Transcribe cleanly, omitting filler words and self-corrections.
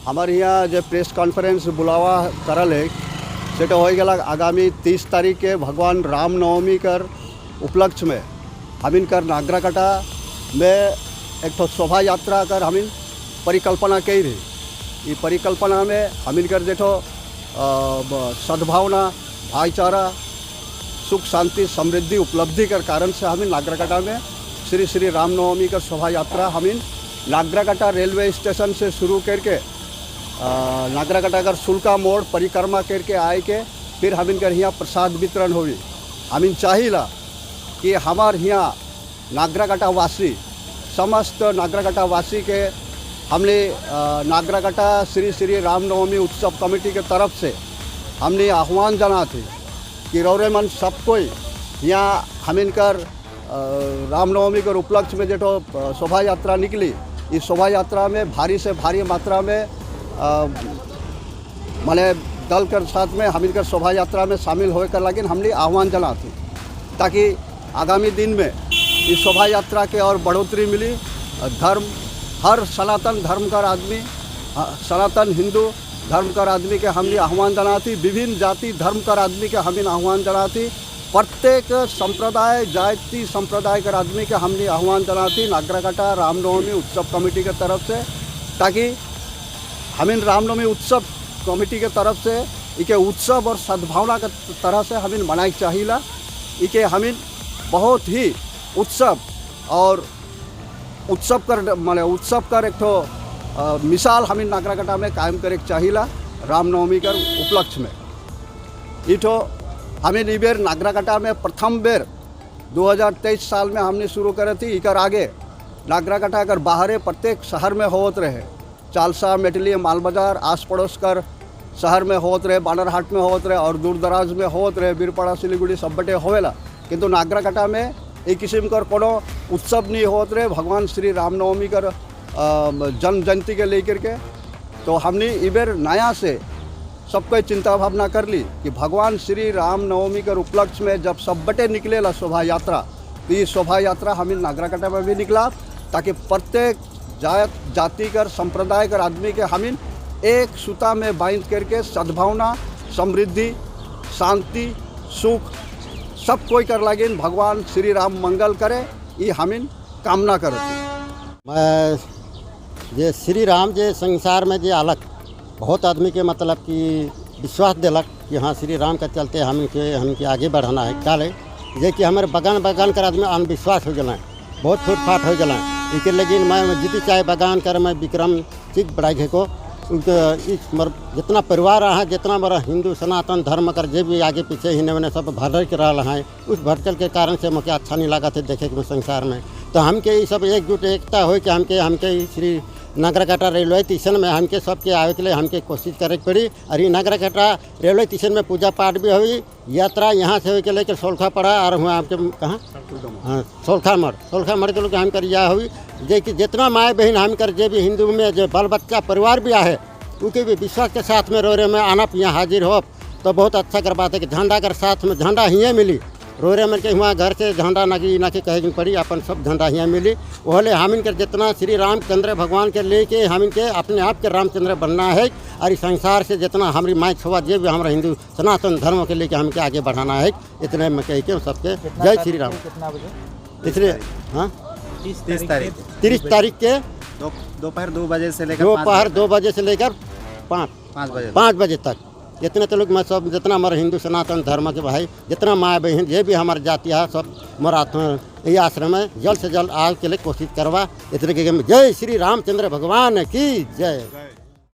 हमारे यहाँ जो प्रेस कॉन्फ्रेंस बुलावा करल है, सेटा हो गया आगामी 30 तारीख के भगवान रामनवमी कर उपलक्ष्य में हमिन कर नागराकाटा में एक ठो शोभा यात्रा कर हमिन परिकल्पना कई रही। ये परिकल्पना में हमिन कर जेठो सद्भावना, भाईचारा, सुख, शांति, समृद्धि उपलब्धि कर कारण से हमें नागराकाटा में श्री श्री रामनवमी का शोभा यात्रा हमें नागराकाटा रेलवे स्टेशन से शुरू करके नागराकाटा कर शुल्का मोड़ परिक्रमा करके आए के फिर हमिन कर यहाँ प्रसाद वितरण हुई। हमिन चाहिला कि हमार यहाँ नागराकाटा वासी, समस्त नागराकाटा वासी के हमने नागराकाटा श्री श्री रामनवमी उत्सव कमेटी के तरफ से हमने आह्वान जना थे कि रौरे मन सब कोई यहाँ हमिन कर रामनवमी के उपलक्ष्य में जो शोभा यात्रा निकली, इस शोभा यात्रा में भारी से भारी मात्रा में माने दल कर साथ में हमिन कर शोभा यात्रा में शामिल होए कर लगिन हमने आह्वान जना थी, ताकि आगामी दिन में इस शोभा यात्रा के और बढ़ोतरी मिली। धर्म, हर सनातन धर्म कर आदमी, सनातन हिंदू धर्म कर आदमी के हमने आह्वान जना थी, विभिन्न जाति धर्म कर आदमी के हमने आह्वान जना थी, प्रत्येक संप्रदाय, जाति संप्रदाय कर आदमी के हमने आह्वान जना थी नागराकाटा रामनवमी उत्सव कमेटी के तरफ से, ताकि हमें रामनवमी उत्सव कमेटी के तरफ से इके उत्सव और सद्भावना के तरह से हमें मनाए चाहिला। इके हमें बहुत ही उत्सव और उत्सव कर माने उत्सव कर एक ठो मिसाल हमें नागराकाटा में कायम करे के चाहिला रामनवमी कर उपलक्ष्य में। इठो हमें ई बेर नागराकाटा में प्रथम बेर 2023 साल में हमने शुरू करे थी। इकर आगे नागराकाटा कर बाहरे प्रत्येक शहर में होत रहे, चालसा, मेटली, मालबाजार, आस पड़ोस कर शहर में होत रहे, बानरहाट में होत रहे और दूर दराज में होत रहे, बीरपाड़ा, सिलीगुड़ी सब बटे होवेला। किंतु नागराकाटा में एक किस्म कर कोनो उत्सव नहीं होत रहे भगवान श्री रामनवमी कर जन्म जयंती के लेकर के। तो हमने इबेर नया से सबको चिंता भावना कर ली कि भगवान श्री रामनवमी के उपलक्ष्य में जब सब बटे निकलेला शोभा यात्रा, तो ये शोभा यात्रा हमें नागराकाटा में भी निकला, ताकि प्रत्येक जात जाति कर, संप्रदाय कर आदमी के हमें एक सूता में बांध करके सद्भावना, समृद्धि, शांति, सुख सब कोई कर लागिन भगवान श्री राम मंगल करे, ये हमें कामना करते। मैं जे श्री राम जे संसार में जे अलग बहुत आदमी के मतलब कि विश्वास दिलक कि हाँ, श्री राम के चलते हमके हमके आगे बढ़ना है। क्या जे कि हमारे बगान बगान कर आदमी अंधविश्वास हो गए, बहुत फूट फाट हो गए। इके लेकिन मैं जीती चाहे बगान कर मैं विक्रम चिक बढ़ाई को उनके इस मर जितना परिवार है, जितना मेरा हिंदू सनातन धर्म कर जे भी आगे पीछे हिने मैंने सब भटक रहा है, उस भटकल के कारण से मुझे अच्छा नहीं लगा थे देखे के संसार में। तो हमके ये सब एकजुट एकता हो कि हमके हमके ई श्री नागराकाटा रेलवे स्टेशन में हमके सबके आवे के लिए हमके कोशिश करे के पड़ी। और ये नागराकाटा रेलवे स्टेशन में पूजा पाठ भी हुई। यात्रा यहाँ से हो के लेकर सोलखा पड़ा और वहाँ आपके कहाँ, हाँ, सोलखा मठ, सोलखा मठ के लोग हम कर यह हुई जे कि जितना माए बहन हम कर जे भी हिंदू में जो बाल बच्चा परिवार भी आए, उनके भी विश्वास के साथ में रोरे में आना, यहाँ हाजिर हो तो बहुत अच्छा कर बात है कि झंडा कर साथ में झंडा हियाँ मिली। रोरे में के हुआ घर से झंडा ना कि ना कि कहे के पड़ी, अपन सब झंडा हियाँ मिली। ओहले हमिन के जितना श्री रामचंद्र भगवान के लेके हमिन के अपने आप के रामचंद्र बनना है और इस संसार से जितना हमारी माई छुआ जे भी हमारा हिंदू सनातन धर्म के लेके हमके आगे बढ़ाना है। इतने में कह के सबके जय श्री राम। कितना बजे? इसलिए हाँ। 30 तारीख। 30 तारीख के। दोपहर 2 बजे से लेकर दोपहर 2 बजे से लेकर 5 5 बजे। 5 बजे तक। जितने तो लोग मैं सब जितना हमारे हिंदू सनातन धर्म के भाई, जितना माँ बहन जे भी हमारे जाति है, सब हमारा आत्मा ये आश्रम है, जल्द से जल्द आग के लिए कोशिश करवा। इतने के जय श्री रामचंद्र भगवान की जय।